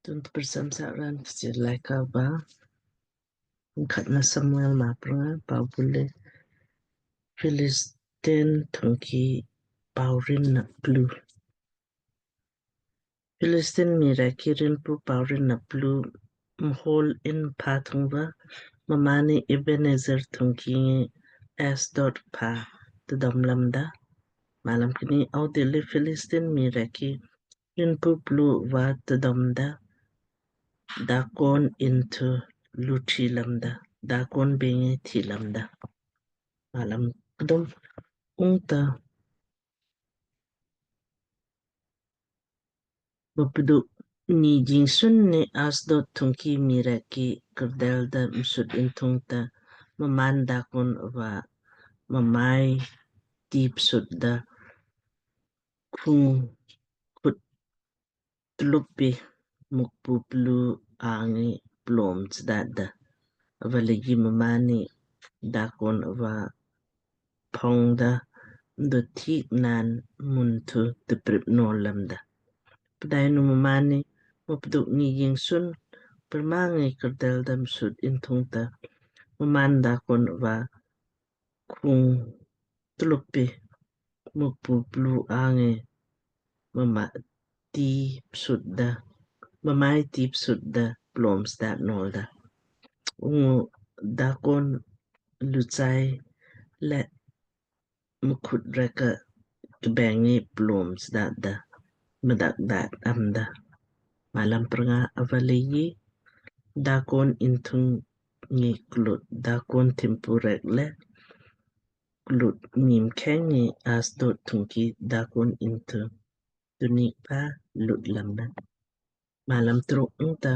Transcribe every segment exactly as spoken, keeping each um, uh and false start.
Tun tprcham sa raan Kchiir Laaika va Mkhatna Samuel maa pranga. Pau bule Philistine thungki paurin na plu. Philistine mii rek ki rinpu paurin na plu mhol in pha thung va, mmaanni Ebenezer thungki ngi Asdod pha tdom lamda. Malam kni. Audilli Philistine mii rek ki rinpu plu va tdom da, Dakon inn thu luthi lamda, Dakon beng ngi thi lamda. Malam kdum. Ungta mupduk ni jingsun ni Asdod thungki mii rek ki kardel da msut in thungta, mmaan Dakon va mmai ti psut da khung khut tlupi Mukpu plu angi plom sdat da. Ava leiji mmaanni Dakon va phong da, mdo thik naan mun thu tprip nol lamda. Pdainu mmaanni mupduk ni jingsun prmang ngi kardel da msut in thungta, mmaan Dakon va khung tlupi Mukpu plu angi mma ti psut da, mmai ti psut da plom sdat nol da. Ungu Dakon luchai le mkhut rek ka kbeng ngi plom sdat da, mdak dat am da. Malam prnga. Ava leiji Dakon inn thung ngi klut Dakon thimpu rek le klut mii mkheng ngi Asdod thungki Dakon inn thu tunik pa lut lamda. Malam truk. Ungta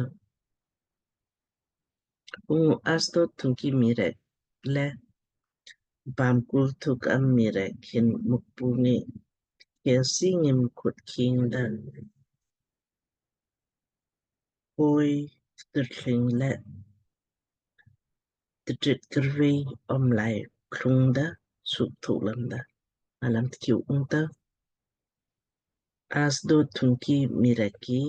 ungu Asdod thungki mii rek le paam kul thuk am mii rek hin Mukpu ngi kelsi ngi mkhut khing da poi tirthling le titrit kirvei omlai klung da suk thuk lamda. Malam tkiu. Ungta Asdod thungki mii rek ki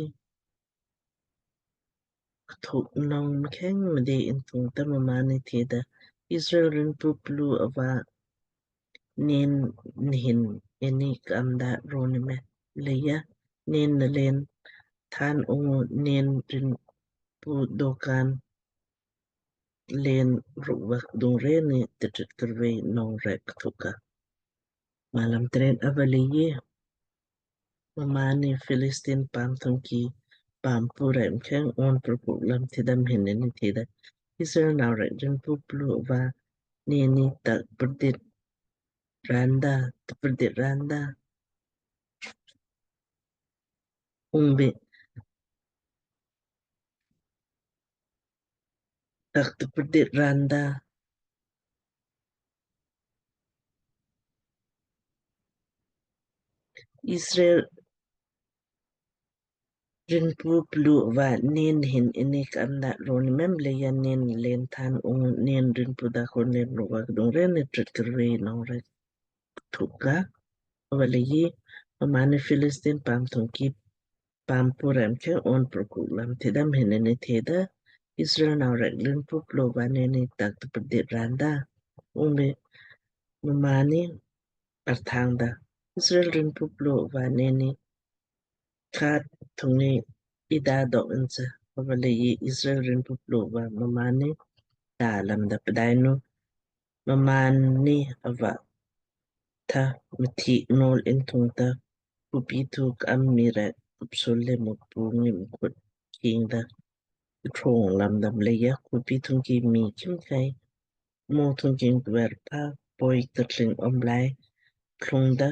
kthuk nong mkheng mdei in thungta mmaanni theda, Israel rinpu plu ava nen nihin eni ka'am da roni me, leija nen na len than ungu nen rinpu dokan len ruk va kdung reni titrit kirvei nong rek kthuka. Malam tren. Ava leiji mmaanni Philistine paam thungki paam pu rek mkheng on prkuk lam thida mhin neni theda, Israel nau rek rinpu plu va neni tak prdit randa, tprdit randa. Ungbe tak tprdit randa. Israel rinpu plu va nen hin ini ka'am da roni mem, leija nen len than ungu nen rinpu Dakon len ruk va kdung reni titrit kirvei nong rek thuka. Ava leiji mmaanni Philistine paam thungki paam pu rek mkheng on prkuk lam thida mhin neni theda, Israel nau rek rinpu plu va neni tak tprdit randa. Ungbe mmaanni arthawng da, Israel rinpu plu va neni Gath thung ngi ida dok inche. Ava leiji Israel rinpu plu va mmaanni da lamda. Pdainu mmaanni ava tha mthik nol in thungta, khupi thu ka'am mii rek kupsul le Mukpu ngi mkhut khing da trong lamda. Mleija khupi thungki mii khimkhei mo thungki kver pa poi tirthling omlai klung da,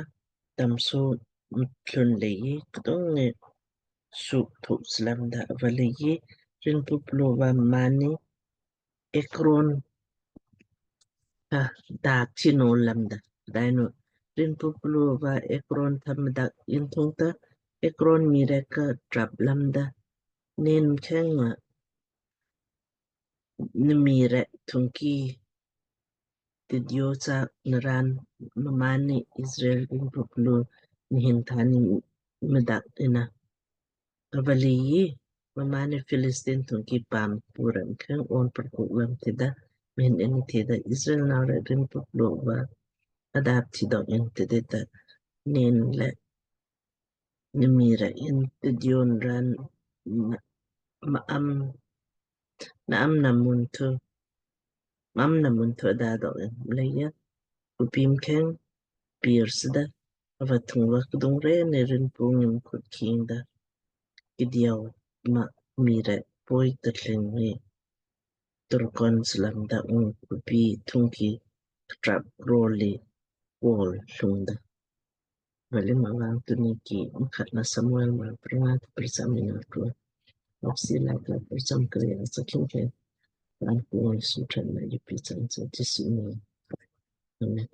tamsu mthlun leiji kdung ngi suk thuk slamda. Ava leiji rinpu plu va mmaanni Ekron tha da thi nol lamda. Pdainu rinpu plu va Ekron tha mdak in thungta, Ekron mii rek ka trap lamda, nen mkheng nga nmii rek thungki tidyo chaak naraan mmaanni Israel rinpu plu nihin thani mdak inna. Ava leiji mmaanni Philistine thungki paam pu rek mkheng on purkuk lam thida, mhin inni thida, Israel nau rek rinpu lok va adap thi dok in tidita, nen le nimi rek in tidion ran ma am na am na mun thu mam na mun thu ada dok in mleija khupi mkheng pir sida, ava thung va kdung re ne rinpu ngi mkhut khing da, kidiau ma mii rek poi tatling ngi turkon slam da, ung khupi thungki ktrap roli kol lung da. Vali mavang tuniki mkhatna Samuel ma perngat persam ina tu. Opsi la ka persam kriya sakin ke. An kuon sutran na yupi san sa Jisu ni. Amen.